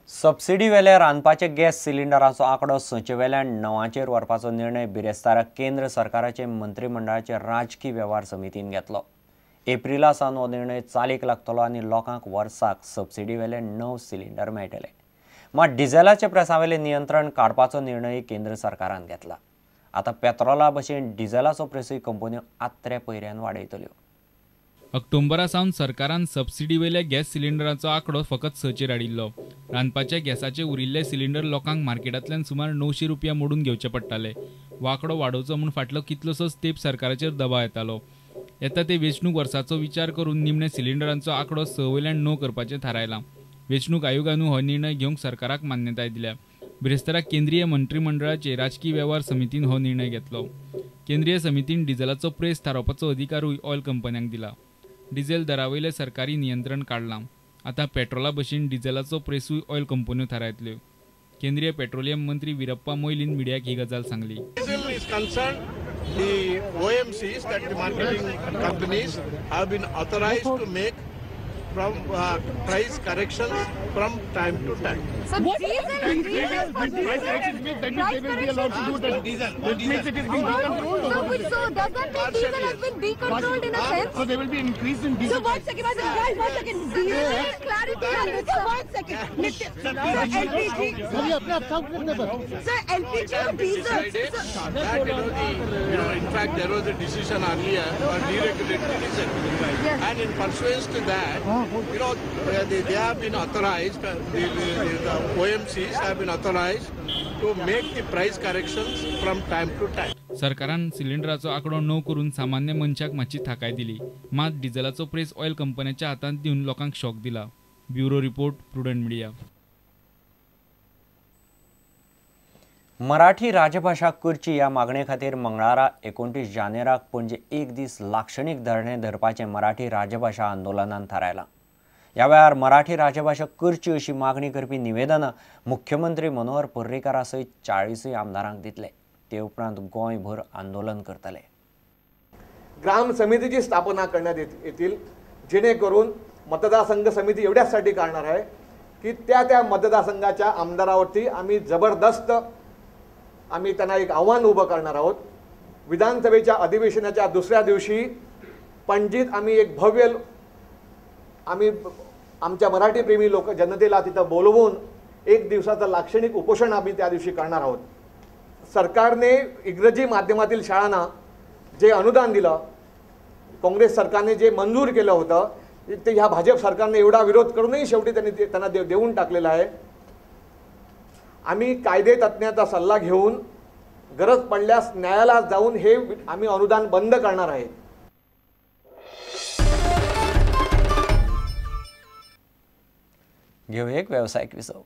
Subsidy वेल्या रांदपाचे gas सिलिंडराचो आंकडो 6 वेल्यान 9चेर व्हरपाचो निर्णय बिरेस्तारा केंद्र सरकाराचे मंत्रिमंडळाचे राजकी वेव्हार समितीन घेतलो। एप्रिला सावन हो निर्णय चालीक लागतलो आनी लोकांक वर्साक सबसिडी वेले 9 सिलिंडर मेळटले। मात डिझेलाचे प्रेसावेले नियंत्रण काडपाचो निर्णय केंद्र सरकारान घेतला। आतां पेट्रोला भशेन डिझेलाचो प्रेसूय कंपन्यो आत्रे पयऱ्यान वाडयतल्यो। ऑक्टोबरा सावन सरकारान सबसिडी वेल्या गॅस सिलिंडराचो आंकडो फकत 6चेर हाडिल्लो। रांदपाच्या गॅसाचे उरिल्ले सिलिंडर लोकांक मार्केटांतल्यान सुमार 900 रुपया मोडून घेवचे पडटाले। हो आंकडो वाडोवचो म्हूण फाटलो कितलोसोच तेंप सरकाराचेर दबाव येतालो। येता ते वेंचणूक वर्साचो विचार करून निमणे सिलिंडरांचो आंकडो 6 वयल्यान 9 करपाचें थारायलां। वेंचणूक आयोगानूय हो निर्णय घेवंक सरकाराक मान्यताय दिल्या। बिरेस्तारा केंद्रीय मंत्रिमंडळाचे राजकी वेव्हार समितीन हो निर्णय घेतलो। केंद्रीय समितीन डिझेलाचो प्रेस थारावपाचो अधिकारूय ऑयल कंपन्यांक दिला। डिझेल दरावयलें सरकारी नियंत्रण काडलां। आतां पेट्रोला भशेन डिझेलाचो प्रेसूय ऑयल कंपन्यो थारायतल्यो। केंद्रीय पेट्रोलियम मंत्री वीरप्पा मोयलीन मिडियाक ही गजाल सांगली। The OMCs, that the marketing companies, have been authorized to make from price corrections from time to time. So diesel price corrections means that they will be allowed to do that. Diesel, that means it is being decontrolled. So does that mean diesel has been decontrolled in a sense? So there will be increase in diesel. So one second, guys, one second. Diesel clarity on this. Sir, one second. Sir, LPG. Sir, LPG or diesel? That, in fact, there was a decision earlier for deregulated diesel, and in pursuance to that, they have been authorized, the OMCs have been authorized to make the price corrections from time to time. सरकारान सिलिंडराचो आंकडो 9 करून सामान्य मनशाक मातशी थाकाय दिली। मात डिझेलाचो press oil कंपन्यांच्या हातांत दिवन लोकांक शॉक दिला। Bureau report, Prudent Media. Marathi राजभाशा करची ह्या मागणे खातीर मंगळारा 29 जानेराक पणजे एक दीस लाक्षणीक धरणें धरपाचें मराठी राजभाशा आंदोलनान थारायलां। ह्या वेळार मराठी राजभाशा करची अशी मागणी करपी निवेदनां मुख्यमंत्री मनोहर पर्रीकारा सयत 40 आमदारांक दितले। ते उपरांत गोंयभर आंदोलन करतले। ग्राम समितीची स्थापना करण्यात येतील, जेणेकरून मतदारसंघ समिती एवढ्यासाठी काढणार आहे की त्या त्या मतदारसंघाच्या आमदारावरती आम्ही जबरदस्त आम्ही त्यांना एक आव्हान उभं करणार आहोत। विधानसभेच्या अधिवेशनाच्या दुसऱ्या दिवशी पणजीत आम्ही एक भव्य आम्ही आमच्या मराठीप्रेमी लोक जनतेला तिथं बोलवून एक दिवसाचं लाक्षणिक उपोषण आम्ही त्या दिवशी करणार आहोत। सरकारने इंग्रजी माध्यमातील शाळांना जे अनुदान दिलं, काँग्रेस सरकारने जे मंजूर केलं होतं ते ह्या भाजप सरकारने एवढा विरोध करूनही शेवटी त्यांनी त्यांना देऊन टाकलेलं आहे। आम्ही कायदे तज्ञाचा सल्ला घेऊन गरज पडल्यास न्यायालयात जाऊन हे आम्ही अनुदान बंद करणार आहे। घेऊ एक व्यावसायिक विसव।